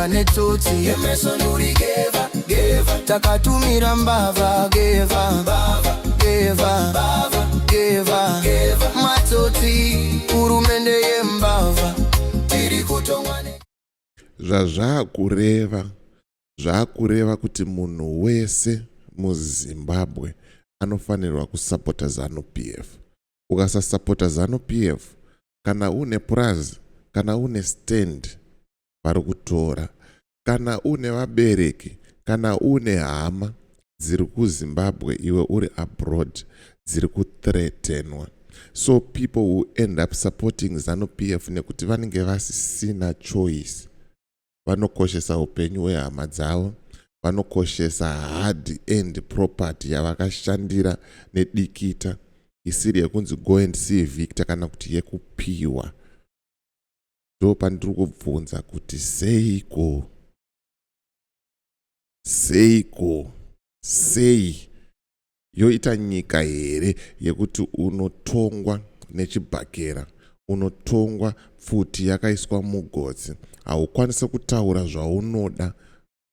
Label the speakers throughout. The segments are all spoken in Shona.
Speaker 1: kutongwa netsotsi. Takatumira mbavha geva geva geva matsotsi, hurumende yembavha, tiri kutongwa ne
Speaker 2: Zvazvakureva, zvaakureva kuti munhu wese muZimbabwe anofanirwa kusapota ZANU PF. Ukasasapota ZANU PF, kana une purazi, kana une stand, vari kutora. Kana une vabereki, kana une hama dziri kuZimbabwe iwe uri abroad, dziri kuthreatenwa. So people who end up supporting ZANU PF nekuti vanenge vasisina choice. Vanokoshesa upenyu hwehama dzavo, vanokoshesa hard earned property yavakashandira nedikita, isiri yekunzi go and see Victor kana kuti yekupiwa. Ndo pandiri kubvunza kuti seiko, seiko, sei yoita nyika here yekuti unotongwa nechibhakera, unotongwa pfuti yakaiswa mugotsi, haukwanisi kutaura zvaunoda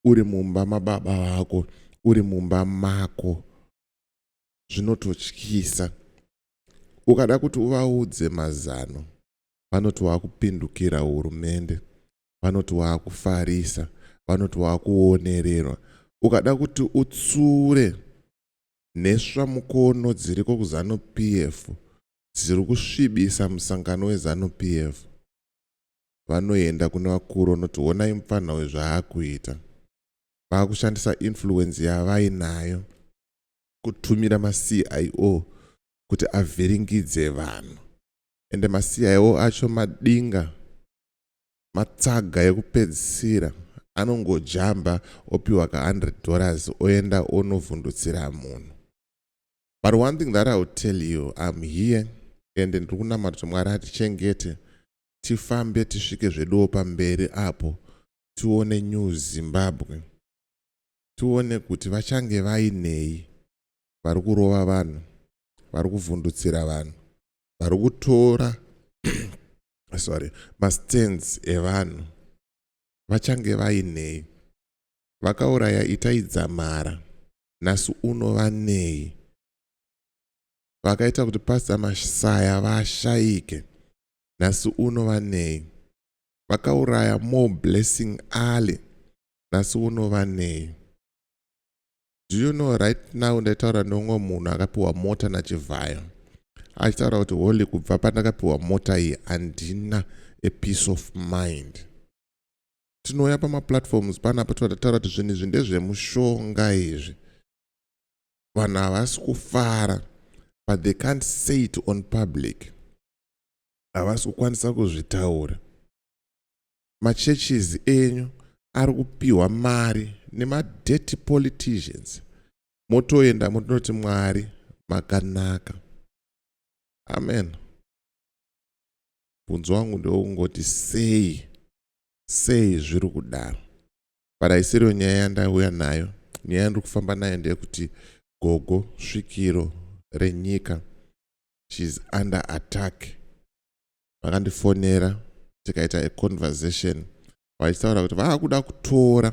Speaker 2: uri mumba mababa vako, uri mumba mako? Zvinototyisa. Ukada kuti uvaudze mazano, vanoti waakupindukira hurumende, vanoti waakufarisa, vanoti waakuonererwa. Ukada kuti utsure mhesva mukono dziriko kuZANU PF dziri kusvibisa musangano weZANU PF, vanoenda kune vakuru vanoti, "Honai mupfanha wezvaakuita." Vaakushandisa influence yavainayo kutumira maCIO kuti avhiringidze vanhu. Ende maCIO acho madinga, matsaga ekupedzisira, anongojamba opiwa ka$100, oenda onovhundutsira munhu. But one thing that I will tell you, I'm here and ndiri kunamata kuti Mwari atichengete, tifambe, tisvike zveduwo pamberi apo, tione New Zimbabwe, tione kuti vachange vainei. Vari kurova vanhu, vari kuvhundutsira vanhu, vari kutora, sorry, mastands evanhu, vachange vainei? Vakauraya Itai Dzamara, nhasi uno vanei? Vakaita kuti Pastor Masaya vashayike, nhasi uno vanei? Vakauraya Moreblessing Ali, nhasi uno vanei? Do you know, right now ndaitaura neumwe munhu akapiwa mota naChivhayo, achitaura kuti, "Holy, kubva pandakapiwa mota iyi handina a peace of mind." Tinouya pamaplatforms panapa tataura kuti zvinhu izvi ndezvemushonga izvi, vanhu havasi kufara, but they can't say it on public, havasi kukwanisa kuzvitaura. Machurches enyu ari kupiwa mari nemadirty politicians, motoenda motinoti Mwari makanaka. Amen. Bvunzo wangu ndewekungoti sei, sei zviri kudaro? But haisiriyo nyaya yandauya nayo. Nyaya yandiri kufamba nayo ndeyekuti gogo, svikiro renyika, she's under attack. Vakandifonera, tikaita aconversation, vachitaura kuti vaakuda kutora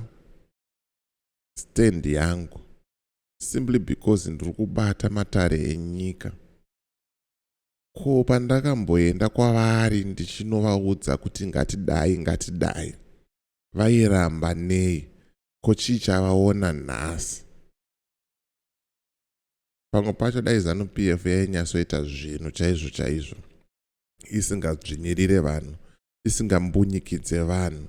Speaker 2: stand yangu simply because ndiri kubata matare enyika. Ko pandakamboenda kwavari ndichinovaudza kuti ngatidai, ngatidai, vairamba nei? Ko chii chavaona nhasi? Pamwe pacho dai ZANU PF yainyatsoita zvinhu chaizvo chaizvo, isingadzvinyirire vanhu, isingambunyikidze vanhu,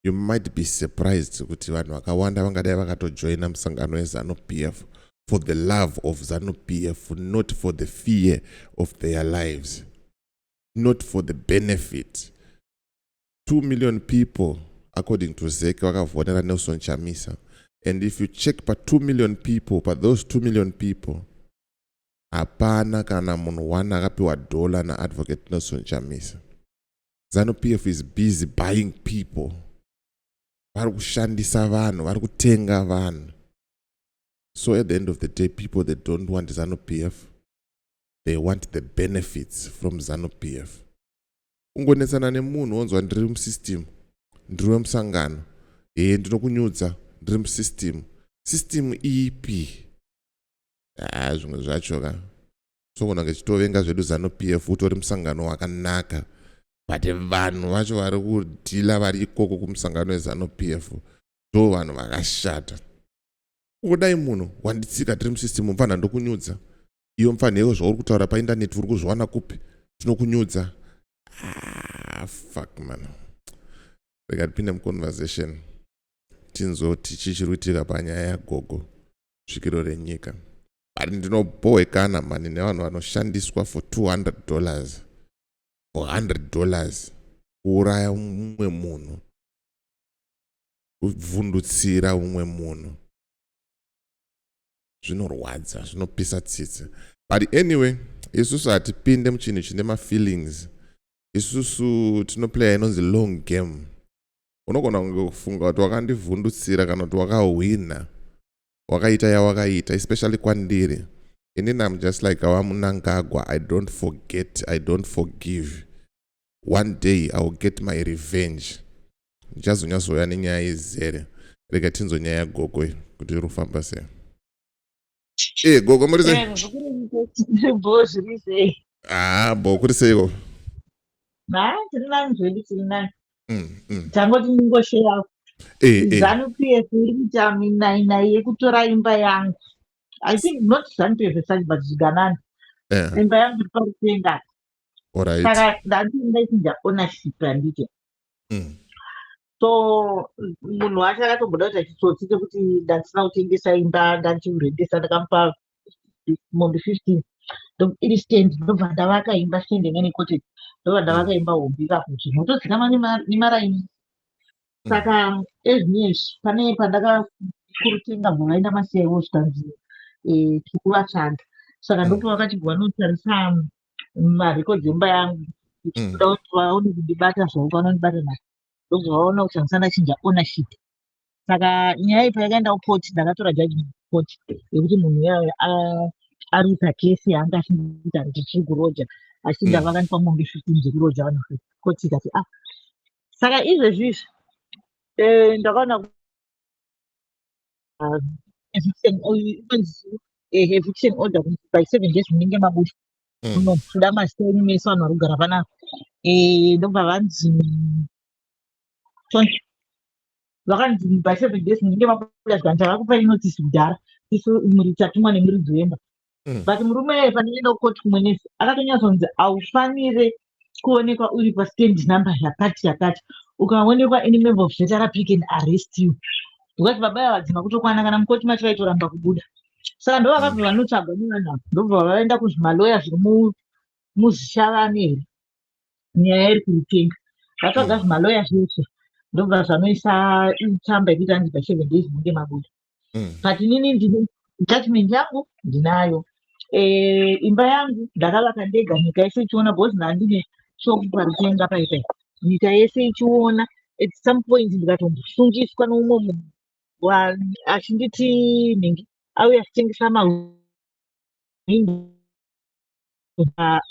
Speaker 2: you might be surprised kuti vanhu vakawanda vangadai vakatojoina musangano weZANU PF for the love of ZANU PF, not for the fear of their lives, not for the benefit. 2 million people, according to ZEC, vakavhotera Nelson Chamisa. And if you check pa2 million people, pa those 2 million people, hapana kana munhu one akapiwa dollar naAdvocate Nelson Chamisa. ZANU PF is busy buying people. Vari kushandisa vanhu, vari kutenga vanhu. So at the end of the day, people, they don't want ZANU PF, they want the benefits from ZANU PF. Ungonetsana nemunhu, wonzwa, "Ndiri musystem, ndiri wemusangano." E, ndinokunyudza, ndiri musystem. System ipi? Ah, zvimwe zvacho ka, sogona kunge chitovenga zvedu ZANU PF. Utori musangano wakanaka, but vanhu vacho vari kudhila vari ikoko kumusangano weZANU PF ndo vanhu vakashata. Kudai munhu wanditsika, tiri musystem, mufana, ndokunyudza. Iyo mufanhewo, zvauri kutaura paindaneti uri kuzviwana kupi? Tinokunyudza. Ah, fuck man, rega tipinde muconversation, tinzoti chii chiri kuitika panyaya yagogo, svikiro renyika. But ndinobhohwekana mani nevanhu vanoshandiswa for $200, for $100, kuuraya mumwe munhu, kuvhundutsira umwe munhu. Zvinorwadza, zvinopisa tsitsi. But anyway, isusu hatipinde muchinhu chine mafeelings. Isusu tinoplaya inonzi long game. Unogona kunge kufunga kuti wakandivhundutsira kana kuti wakahwina, wakaita yawakaita, especially kwandiri inini. Am just like aVaMnangagwa, I don't forget, I don't forgive. One day I will get my revenge. Ndichazonyazoya nenyaya izere. Rega tinzo nyaya yagogo kuti iri kufamba sei. E, gogo, muri sei?
Speaker 3: Bo, zviri sei?
Speaker 2: Ah, bo, kuri seiko?
Speaker 3: Ha, tiri nani zvedu, tiri nani. Tangoti ndingosheya. ZANU PF iri kuita minainai yekutora imba yangu. I think not ZANU PF as such, but zviganani. Imba yangu iri paRutenga. Saka ndati ndaichinja ownership, handiti? So munhu wacho akatomboda kuita chitsotsi chekuti ndandisina kutengesa imba, ndandichiurendesa. Ndakamupa mombe 15 iri stand, ndobva ndavaka imba, stand inenge cottage, ndobva ndavaka imba hombe ipapo, zvinotodzikama nemaraini. Saka ezvinezvi pane pandakakurutenga, bva vaenda masiyaiwo, zvikanzi tiri kuvatsvaga. Saka ndopavakati vanotarisa marekodzi emba yangu kuda kuti vaone kundibata zvavo. Vanondibata nayo, ndobva vaona kuti handisati ndachinja ownership. Saka nyaya iyi payakaenda kukoti, ndakatora judgment court yekuti munhu iyayo aruta kesi yaanga achindiita kuti tiri kuroja, achinda vakandipa mombe 15 dzekuroja vanhu. Koti ikati ah. Saka izvezvi izvi ndakaona eviction order by 7 days munenge mabuda. Munobuda mazita enyu mese, vanhu vari kugara panapa. Ndobva vanzi, vakanzi by 7 days munenge mabuda. Zvikanzi tavakupai notice kudhara isu muri tatumwa nemuridzi wemba. But murume pandinoenda kukoti kumwe nesi, akatonyatsonzi haufanire kuonekwa uri pastand number yakati yakati. Ukaonekwa, any member of ZRP can arrest you, because baba ava vadzima kutokwana. Kana mukoti macho vaitoramba kubuda. Saka ndo vakabva vanotsvagwa nevanhu ava, ndobva vaenda kuzvimaloya zviri muzvishavane here, nyaya iri kurutenga. Vatsvaga zvimaloya zvese, ndobva zvanoisa tsamba yekuti anzi by 7 days munge mabuda. But inini ndine judgment yangu, ndinayo. Imba yangu ndakavaka ndega, nyika yese ichiona, because ndandine shop paRutenga paipai, nyika yese ichiona. At some point ndikatombosungisa neumwe munhu achinditi nhingi auya achitengesa mahwindo,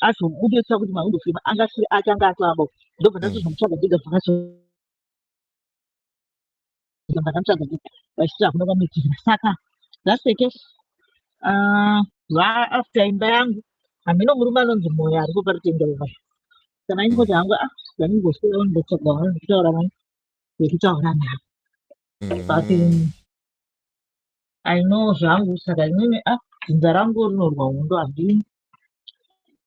Speaker 3: azobudisa kuti mahwindo frame anga asiri ake, anga atoaba. Ndobva ndatozomutsvaga ndega, ndakamutsvaga ndega, vachiti hakuna kwamuitira. Saka that's the case. After imba yangu, hameno murume anonzi Moyo ariko paRutenga ivai. Kana ingoti hangu, ah, ndangoswera ndimbotsvaga vanhu vekutaura navo, vekutaura navo, but I know zvangu. Saka inini, ah, dzinza rangu rinorwa hondo, handini.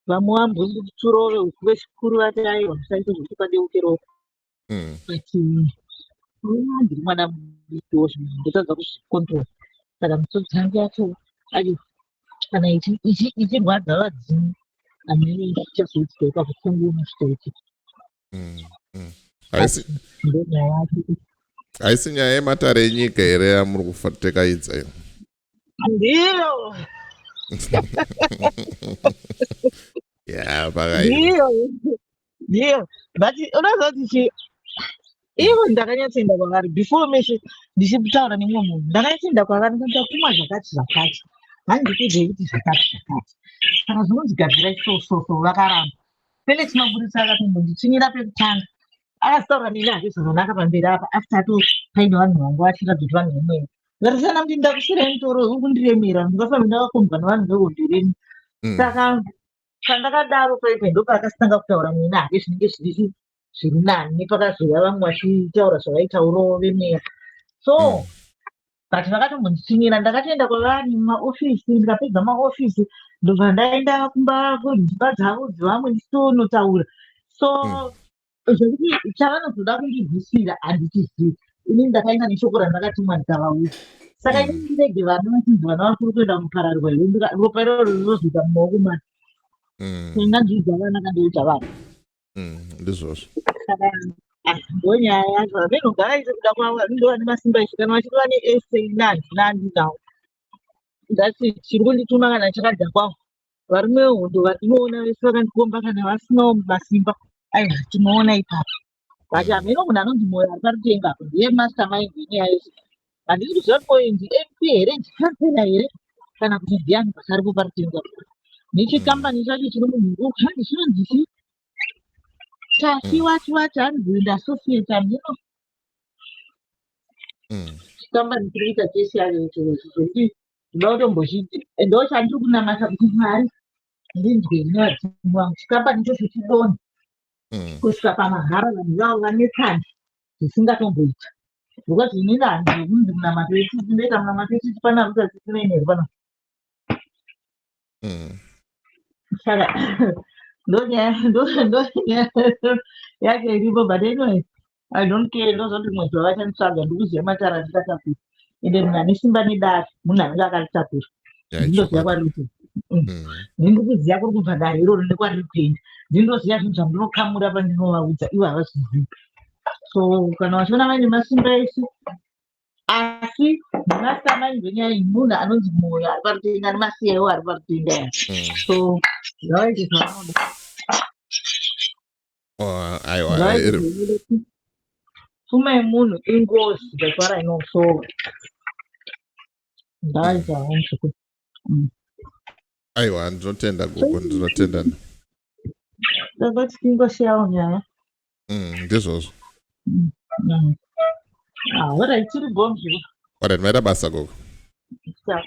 Speaker 3: Vamwe vambonditi turove vechikuru, vati aiwa, musaite zvekuti padeuke ropa. But ndiri mwana mudikiwo, zvimwe ndotadza kuzvicontrol. Saka misodzi yangu yacho ayo kana ichirwadza vadzimu, hamene ichazoitika ipapo, tinongoona zvichaitika. Ndonyaya yacho.
Speaker 2: Haisi nyaya yematare enyika here yamuri kufatekaidza iyo?
Speaker 3: Ndiyo.
Speaker 2: Ya, pakai.
Speaker 3: Ndiyo, but unoziva kuti chi ivo ndakanyatsoenda kwavari before meshe ndichitaura nemumwe munhu. Ndakanyatsoenda kwavari, ndakumwa zvakati zvakati, handikudzei kuti zvakati zvakati, saka zvinonzi gadzirai so so so. Vakaramba. Felix Maburitsa akatombonditsvinyira pekutanga. Akazitaura neni hake zvakanaka pamberi apa after ato paine vanhu vanga vachiratidza kuti vanhu vemweya. Ndikatisana kuti ndakusirai mutoro uri kundiremera ndingafanira ndakakombwa nevanhu vehondo renyu. Saka pandakadaro paipai ndopakasitanga kutaura neni hake zvinenge zviri zviri nani nepakazouya vamwe vachitaura zvavaitaurawo vemweya. So but vakatombonditsvinyira ndakatoenda kwavari mumaofisi ndikapedza maofisi ndobva ndaenda kumba kudzimba dzavo dzevamwe ndichitonotaura so zvekuti chavanozoda kundirwisira handichizivi ini ndakaenda neshoko randakatumwa ndikavaudza saka ini ndirege vana vachinzi vana vakuru kuenda kunopararwa here ropa iroro rinozoita mumaoko mani ndandiudza vana kandiudza vana
Speaker 2: Ndizvozvo.
Speaker 3: Saka ah, ndonyaya yacho hameno ngavaite kuda kwavo ndova nemasimba ese kana vachirova neese nandi nandi nawo that's it chiri kundituma kana chakadhakwawo varume vehondo vandinoona vese vakandikomba kana vasinawo masimba aiwa tinoona ipapo but hameno munhu anonzi moyo ari parutenga apo ndiye mastermind yenyaya yese handisi kuziva kuti moyo ndi mp here ndikansela here kana kuti ndiani pasaripo parutenga nechikambani chacho chiri munhu hanzi chinonzi chii tafi wachi wachi hanzi and associate hameno chikambani chiri kuita chese yacho icho zvekuti ndoda kutombochiti ndo chandiri kunamata kuti mwari ndinzwe nevadzimu vangu chikambani ichocho chidonhe kusvika pamahara vanhu ivavo vanetsana zvisingatomboita because inini handikunzi munamato wetsitsi ndoita munamato wetsitsi pana ruta tsitsi neineri pana saka ndonyaya ndonyaya yacho iripo but anyway i don't care ndozoti mwedzi wavachanditsvaga ndikuziva matara andikatakura ende munhu ane simba nedare munhu anenge akaritakura ndindoziva kwariri kuenda ndinokuziva kuri kubva dare iroro nekwariri kuenda ndinoziva zvinhu zvandinokamura pandinovaudza ivo havazvizivi so kana vachiona vaine masimba ese asi mastermind wenyaya iyi munhu anonzi moyo ari parutenga nemasiyawo ari parutenga ya so ngavaite zvavanoda.
Speaker 2: Oh, aiwa
Speaker 3: Ngavaite zvavanoda. Pfuma yemunhu ingozi that's what I know so ngavaite zvavanoda.
Speaker 2: Aiwa ndinotenda gogo ndinotenda.
Speaker 3: Ndakati tingoshayawo nyaya.
Speaker 2: Ndizvozvo.
Speaker 3: Ah, alright, tiri bombi.
Speaker 2: Alright, maita basa gogo.
Speaker 3: Stop.